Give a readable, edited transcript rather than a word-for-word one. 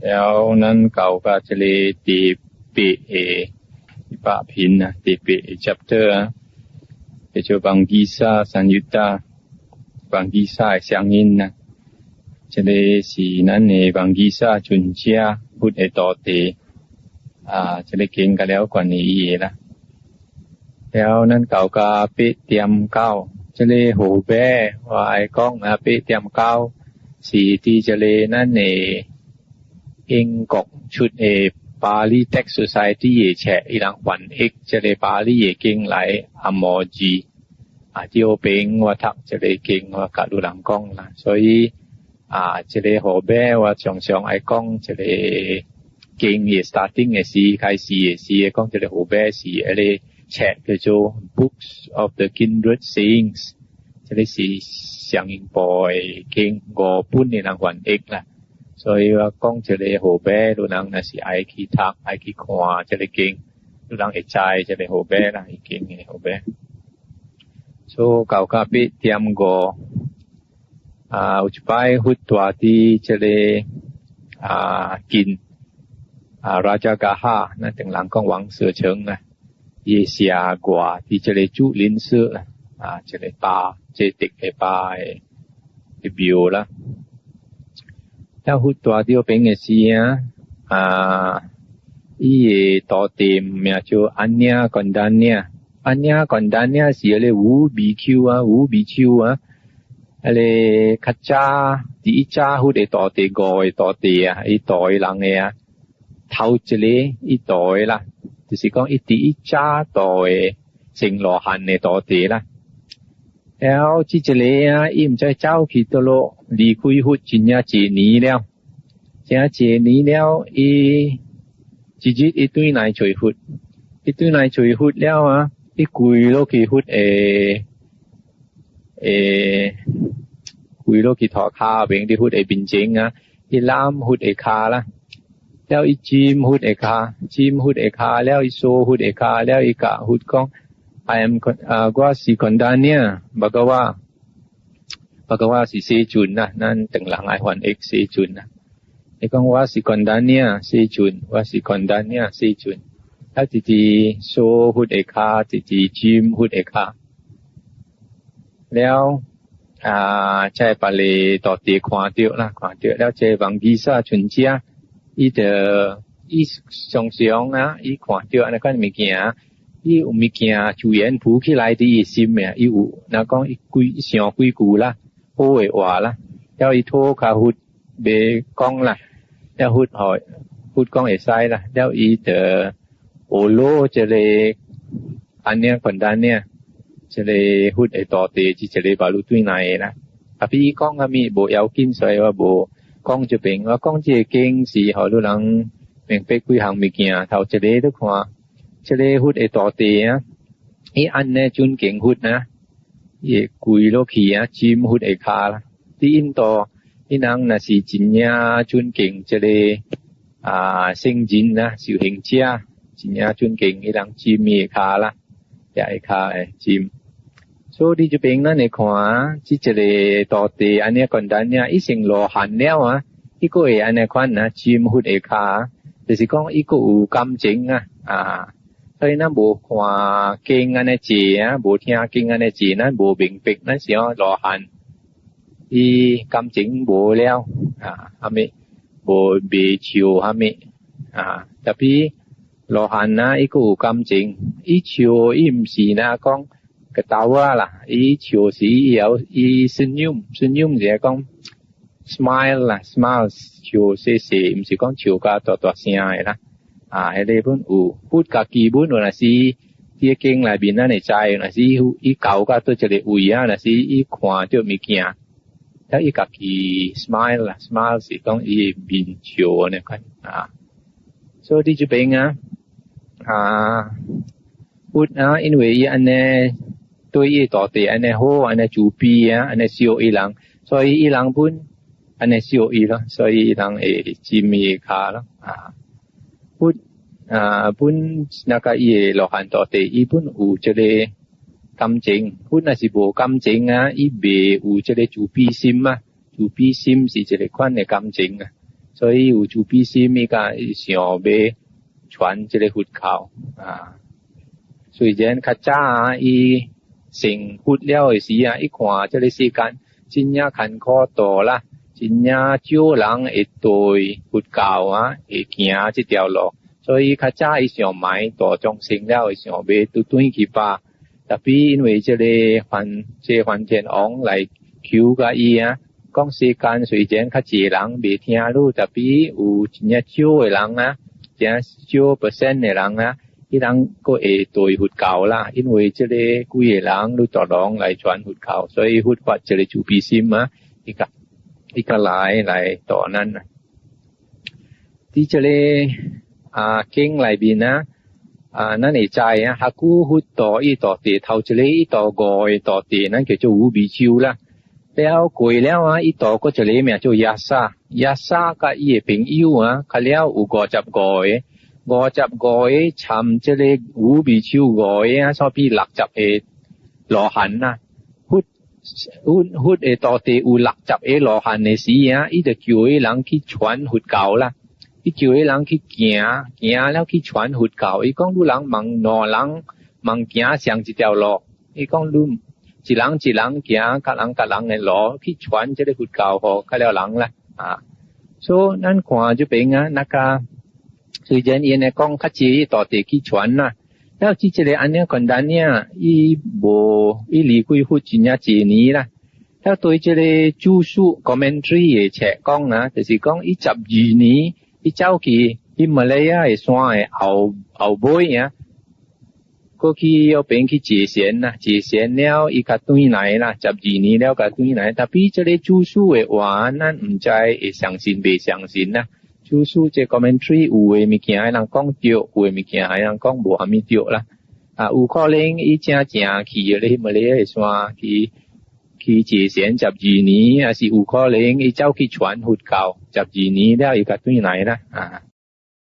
了咱到甲這个第八个第八篇啊，第八个 chapter 啊，叫做 Vangisa Samyutta， Vangisa 的相應啊。這个是咱的 Vangisa 尊者佛的徒弟啊，這个經佮了關於伊的啦。了咱到甲8.9，這个號碼我愛講啊，八點九是佇這个咱的英國出的 Pali Text Society 的冊，伊人翻譯這个巴利的經來紅毛字啊，這邊我讀這个經，我共汝人講啦，所以啊，這个號碼我常常愛講這個經的 starting 的時，開始的時，講這個號碼是彼个冊叫做 Books of the Kindred Sayings，這个是上英部的經五本的人翻譯啦。所以我講這个號碼，汝人若是愛去讀、愛去看這个經，汝人會知這个號碼啦，伊經的號碼。所以到甲8.5，啊，有一擺佛住佇這个啊近啊 Rajagaha，咱唐人講王舍城啊，伊舍外佇這个竹林寺啦，啊，這个巴，這個的巴的的廟啦。了佛住佇彼邊的時啊，啊，伊的徒弟名叫 Annya Kondanna，Annya Kondanna 是彼个五比丘啊，五比丘啊，彼个較早第一早佛的徒弟，五个徒弟啊，伊徒的人的啊，頭一个伊徒的啦，就是講伊第一早徒的成羅漢的徒弟啦。了這一个啊，伊毋知走去佗落，離開佛真正濟年了，真濟年了，伊一日伊轉來揣佛，伊轉來揣佛了啊，伊跪落去佛的跪落去塗跤邊佇佛的面前啊，伊攬佛的跤啦，了伊枕佛的跤，枕佛的跤了，伊挲佛的跤了，伊共佛講：I am 啊，我是 Kondanna，Bhagava，Bhagava 是世尊啦，咱唐人愛翻譯世尊啦。伊講我是 Kondanna 世尊，我是 Kondanna 世尊，啊，直直挲佛的跤，直直枕佛的跤。了啊，這別个徒弟看著啦，看著了，這 Vangisa 尊者，伊就伊常常啊，伊看著按呢款物件，伊有物件自然浮起來佇伊心的，伊有若講伊幾想幾句啦，好的話啦，了伊討跤佛欲講啦，了佛予佛講會使啦，了伊就學攞這个 Annya Kondanna，這個佛的徒弟是一个馬路對來的啦。啊，比伊講啥物無要緊，所以我無講這邊。我講這個經是予汝人明白幾項物件。頭一個你看，這个佛的徒弟啊，伊按呢尊敬佛啊，伊會跪落去啊，枕佛的跤啦。佇印度，伊人若是真正尊敬這个啊聖人啊，修行者，真正尊敬伊人枕伊的跤啦，也會跤會枕。所以你這邊咱會看，這一个徒弟按呢簡單爾，伊成羅漢了啊，伊閣會按呢款啊，枕佛的跤，就是講伊閣有感情啊，啊，所以咱無看經按呢濟啊，無聽經按呢濟，咱無明白，咱想羅漢，伊感情無了啊，啥物無袂笑啥物啊，tapi 羅漢啊，伊閣有感情，伊笑伊毋是若講 ketawa 啦，伊笑時伊有伊 senyum，senyum 是講 smile 啦，smile 笑細細，毋是講笑甲大大聲的啦。啊，彼个本有佛家己本有若是佇經內面咱會知，若是伊到甲佗一个位啊，若是伊看著物件，了伊家己 smile 啦，smile 是講伊面笑按呢款啊。所以佇這邊啊，啊，佛啊，因為伊按呢對伊徒弟按呢好，按呢慈悲啊，按呢惜伊人，所以伊人本按呢惜伊咯，所以伊人會枕伊跤咯，啊，佛啊本那個伊的羅漢徒弟，伊本有這個感情，佛若是無感情啊，伊袂有這個慈悲心啊，慈悲心是一個款的感情啊，所以有慈悲心，伊共想欲傳這个佛教啊。雖然較早啊，伊成佛了的時啊，伊看這个世間真正艱苦多啦，真正少人會對佛教啊，會行這條路，所以較早伊想賣度眾生了，會想欲拄轉去吧。Tapi 因為這个梵這個梵天王來求共伊啊，講世間雖然較濟人袂聽你，tapi 有真正少的人啊，真少 percent 的人啊，彼人閣會對佛教啦，因為這个幾个人你大龍來傳佛教，所以佛發這个慈悲心啊，伊共伊共來來度咱啊。佇這个啊經內面啊，啊，咱會知啊，較久佛度伊徒弟頭一个伊度五个徒弟，咱叫做五比丘啦。了過了啊，伊度閣一个名做耶薩，耶薩佮伊的朋友啊，較了有五十五個，五十五個參這个五比丘五個啊，所比六十個羅漢啦。佛佛佛的徒弟有六十個羅漢的時啊，伊就叫彼人去傳佛教啦。伊叫彼人去行，行了去傳佛教。伊講汝人茫兩人茫行上一條路。伊講汝一人一人行，各人各人的路去傳這个佛教予較了人啦。啊，所以咱看這邊啊，那个雖然𪜶咧講較濟徒弟去傳啦，了這一个按呢簡單爾，伊無伊離開佛真正濟年啦。了對這个注釋 commentary 的冊講啊，就是講伊十二年，伊走去喜馬拉雅的山的後後尾啊，過去彼邊去坐禪啦，坐禪了伊才轉來啦，十二年了才轉來。Tapi 這个注釋的話，咱毋知會相信袂相信啦。注釋這 commentary 有的物件的人講對，有的物件的人講無蝦米對啦。啊，有可能伊正正去咧喜馬拉雅的山去去坐禪十二年，抑是有可能伊走去傳佛教十二年了，伊才轉來啦。啊。